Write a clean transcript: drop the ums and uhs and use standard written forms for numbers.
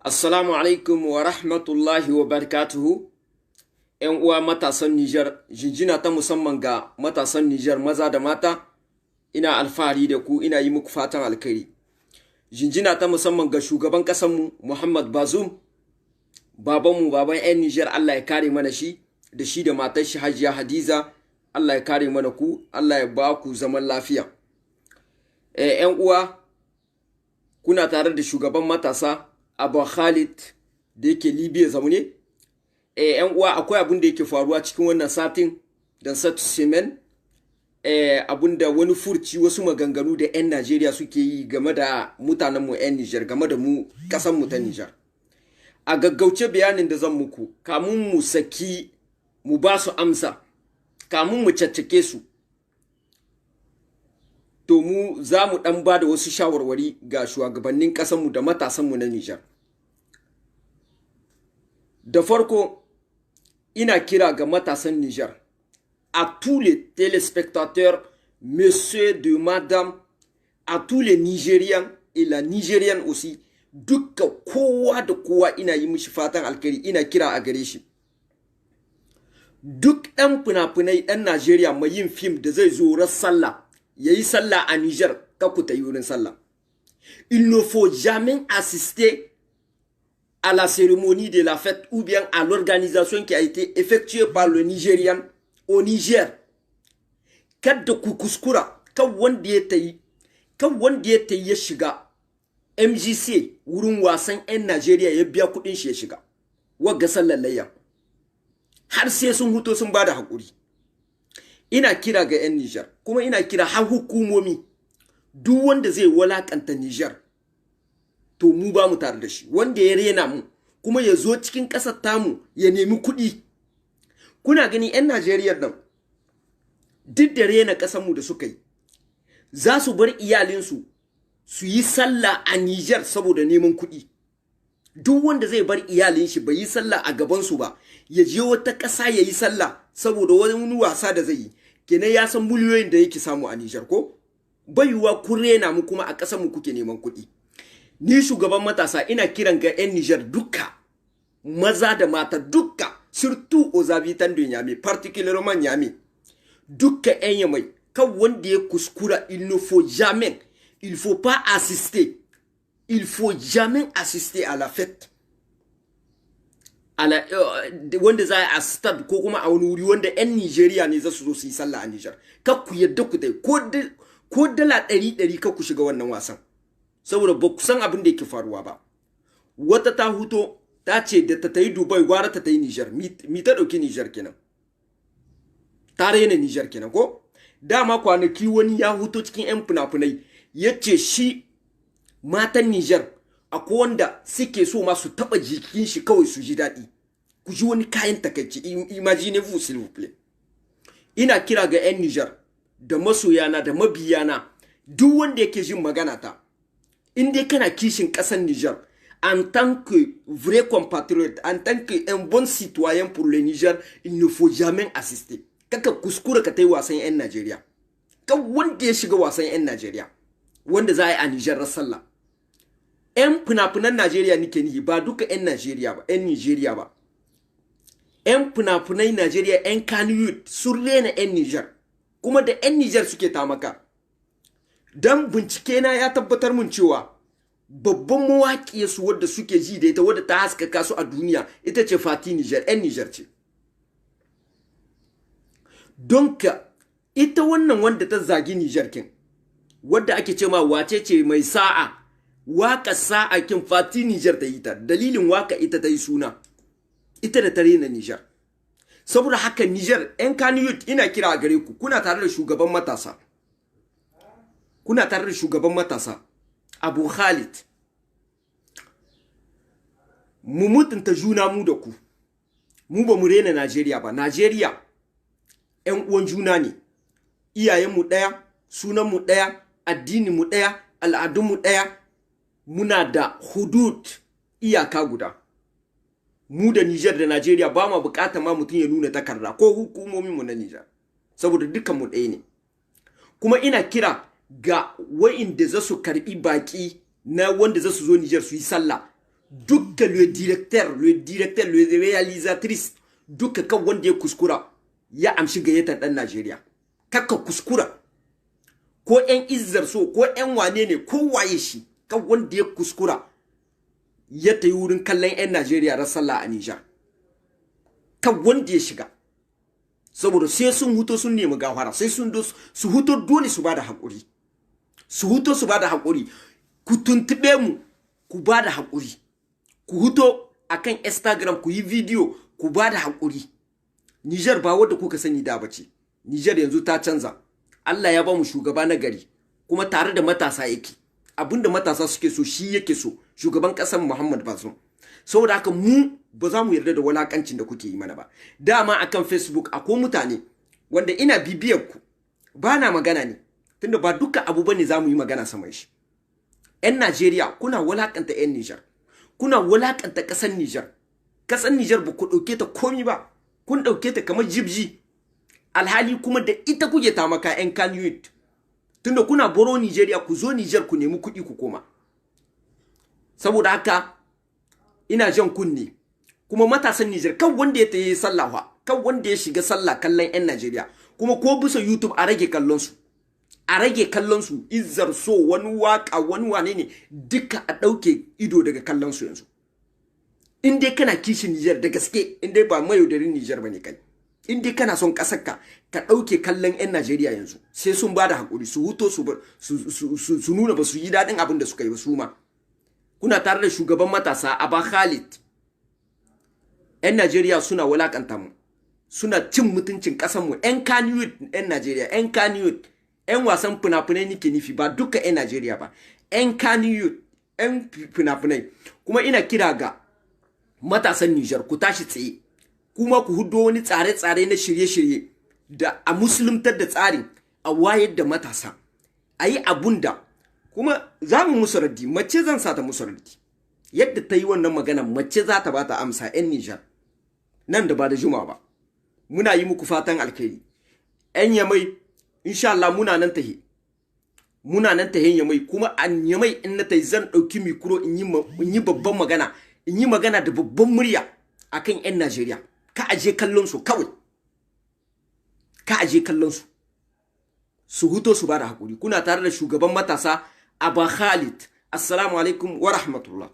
Assalamu alaikum wa rahmatullahi wa barakatuhu. ‘Yan uwa matasan Nijar, jinjina ta musamman ga matasan Nijar maza da mata, ina alfahari da ku, ina yi muku fatan alkhairi. Jinjina ta musamman ga shugaban ƙasanmu Muhammad Bazoum, babanmu, baban 'yan Nijar, Allah ya kare mana shi, da shi da matar shi Hajiya Hadiza, Allah ya kare mana ku, Allah ya ba ku zaman lafiya. ‘Yan uwa, kuna tare da shugaban matasa Abu Khalid da yake Libya zaune. ‘Yan uwa, akwai abin da yake faruwa cikin wannan satin, dans cette semaine, abin da wani furci, wasu maganganu da 'yan Najeriya suke yi game da mutanenmu 'yan Nijar, game da mu kasanmu ta Nijar. A gaggauce, bayanin da zan muku, kamun mu saki mu ba su amsa, kamun mu caccake su, to mu za mu dan ba da wasu shawarwari ga shugabannin ƙasanmu da matasanmu na Nijar. Da farko, ina kira ga matasan Nijar, à tous les téléspectateurs, monsieur de madame, à tous les Nigériens et la Nigérienne aussi, dukka kowa da kowa, ina yi mishi fatan alkhairi, ina kira a gare shi. Duk ɗan fina-finai ɗan Najeriya mai yin fim da zai zo ran sallah, ya yi sallah a Niger, ka ku ta yi wurin sallah. Il ne faut jamais assister à la cérémonie de la fête ou bien à l'organisation qui a été effectuée par le Nigérian au Niger. Kada ku kuskura, kan wanda ya tayi, kan wanda ya tayi ya shiga MGC, wurin wasan 'yan Najeriya, ya biya kuɗin shi ya shiga. Wagga sallar layya. Har sai sun huto sun bada haƙuri. Ina kira ga 'yan Niger, kuma ina kira har hukumomi, duk wanda zai walakanta Niger, to mu ba mu tare da shi. Wanda ya rena mu kuma ya zo cikin ƙasar tamu ya nemi kuɗi. Kuna gani, 'yan Najeriya nan, duk da rena ƙasarmu da suka yi, za su bar iyalinsu su yi sallah a Niger saboda neman kuɗi. Duk wanda zai bar iyalin shi bai yi sallah a gabansu ba, ya je wata ƙasa ya yi sallah saboda wani wasa da zai yi, kenan ya san miliyoyin da yake samu a Niger. Ko bai yiwuwa kun rena mu kuma a ƙasar mu kuke neman kuɗi. Ni shugaban matasa, ina kiran ga 'yan Niger duka, maza da mata duka, surtout aux habitants de Niamey, particulièrement Niamey, duka 'yan Yamai, kan wanda ya kuskura, il ne faut jamais, il faut pas assister, il faut jamais assister à la fête à la, wanda za a stade ko kuma a wani wuri wanda 'yan Nigeria ne za su zo su yi sallah a Niger. Kar ku yadda ku dai ko $100, kar ku shiga wannan wasan, saboda ba ku san abin da yake faruwa ba. Wata ta huto ta ce da ta tayi Dubai gwara ta tayi Niger. Mi ta dauki Niger kenan? Ta raina Niger kenan. Ko dama kwanaki wani ya huto cikin 'yan fina-finai ya ce shi matan Niger akwai wanda suke so ma su taba jikin shi kawai su ji daɗi. Ku ji wani kayan takaici. Imaginez-vous, s'il vous plaît. Ina kira ga 'yan Niger da masoyana da mabiyana, duk wanda yake jin magana ta, in dai kana kishin ƙasar Niger en tant que vrai compatriote, en tant que un bon citoyen pour le Niger, il ne faut jamais assister. Kaka kuskura ka tai wasan 'yan Najeriya. Kan wanda ya shiga wasan 'yan Najeriya wanda za a yi a Niger sallah. 'Yan fina-finan Najeriya nike nihi, ba duka 'yan Najeriya ba, 'yan Nigeria ba. 'Yan fina-finai Najeriya, 'yan Kannywood, sun rena 'yan Niger, kuma da 'yan Niger suke tamaka. Dan bincike na ya tabbatar mun cewa babban mawaƙiyar su wadda suke ji da ita, wadda ta haskaka su a duniya, ita ce Fati Niger, 'yan Niger ce. Don ka ita wannan wanda ta zagi Niger kin, wadda ake ce ma wace ce mai sa'a, waka sa'a kin, Fati Niger ta yi ta. Dalilin waka ita ta yi suna, ita da ta rena Niger. Saboda haka Niger, 'yan Kannywood, ina kira a gare ku, kuna tare da shugaban matasa, kuna tare da shugaban matasa Abu Khalid. Mu mutunta juna, mu da ku. Mu ba mu rena Najeriya ba. Najeriya 'yan uwan juna ne, iyayenmu ɗaya, sunanmu ɗaya, addininmu ɗaya, al'adunmu ɗaya, muna da hudud, iyaka guda. Mu da Niger da Najeriya ba ma bukatar ma mutum ya nuna takarda ko hukumomin mu na Niger, saboda dukkan mu ɗaya ne. Kuma ina kira ga wa'inda za su karbi baki na wanda za su zo Niger su yi sallah. Dukka le directeur, le réalisatrice, duka kan wanda ya kuskura ya amshi gayyatar dan Najeriya, kakka kuskura. Ko ƴan izzar so, ko ƴan wane ne, ko waye shi, kan wanda ya kuskura ya tayi wurin kallon ƴan Najeriya ran sallah a Nijar, kan wanda ya shiga, saboda sai sun huto sun nemi gafara, sai sun su huto, dole su bada haƙuri, su huto su bada haƙuri. Ku tuntube mu, ku bada haƙuri, ku huto akan Instagram, ku yi video, ku bada haƙuri. Niger ba wadda kuka sani da bace. Niger yanzu ta canza. Allah ya ba mu shugaba na gari, kuma tare da matasa yake. Abinda matasa suke so, shi yake so, shugaban ƙasar Muhammad Bazoum. Saboda haka mu ba za mu yarda da walakancin da kuke yi mana ba. Dama akan Facebook akwai mutane wanda ina bibiyar ku, ba na magana ne tunda ba duka abu bane za mu yi magana saman shi. 'Yan Najeriya, kuna walakanta 'yan Nijar, kuna walakanta ƙasar Nijar. Ƙasar Nijar ba ku ɗauke ta komi ba, kun ɗauke ta kamar jibji, alhali kuma da ita kuke tamaka 'yan Kannywood, tunda kuna boro Nigeria, ku zo Nijar ku nemi kuɗi ku koma. Saboda haka ina jan kunne kuma matasan Nijar, kan wanda ya tayi sallah, kan wanda ya shiga sallah kallon 'yan Najeriya, kuma ko bisa YouTube a rage kallon su, a rage kallon su. Izzar so, wani waka, wani wane ne, duka a ɗauke ido daga kallon su yanzu. In dai kana kishin Nijar da gaske, in dai ba mayaudarin Nijar bane kai, in dai kana son ƙasar ka, ka ɗauke kallon 'yan Najeriya yanzu, sai sun ba da haƙuri, su huto su nuna ba su yi daɗin abin da suka yi ba su ma. Kuna tare da shugaban matasa Aba Khalid. 'Yan Najeriya suna wulakanta mu, suna cin mutuncin ƙasar mu. 'Yan Kannywood, 'yan Najeriya, 'yan Kannywood, 'yan wasan fina-finai nike nufi, ba duka 'yan Najeriya ba, 'yan Kannywood, 'yan fina-finai. Kuma ina kira ga matasan Nijar, ku tashi tsaye, kuma ku hudo wani tsare-tsare na shirye-shirye da a musuluntar da tsarin, a wayar da matasa, a yi abun da kuma za mu musu raddi. Mace zan sa ta musu raddi yadda ta yi wannan magana, mace za ta ba ta amsa 'yan Nijar nan da ba da juma ba. Muna yi muku fatan alkhairi. 'Yan Yamai, insha Allah muna nan tahe, muna nan tahe Yamai. Kuma a Yamai in na tahi, zan ɗauki micro in yi babban magana, in yi magana da babban murya akan 'yan Najeriya. Ka aje kallon su kawai, ka aje kallon su, su huto su bada hakuri. Kuna tare da shugaban matasa Aba Khalid. Assalamu alaikum wa rahmatullah.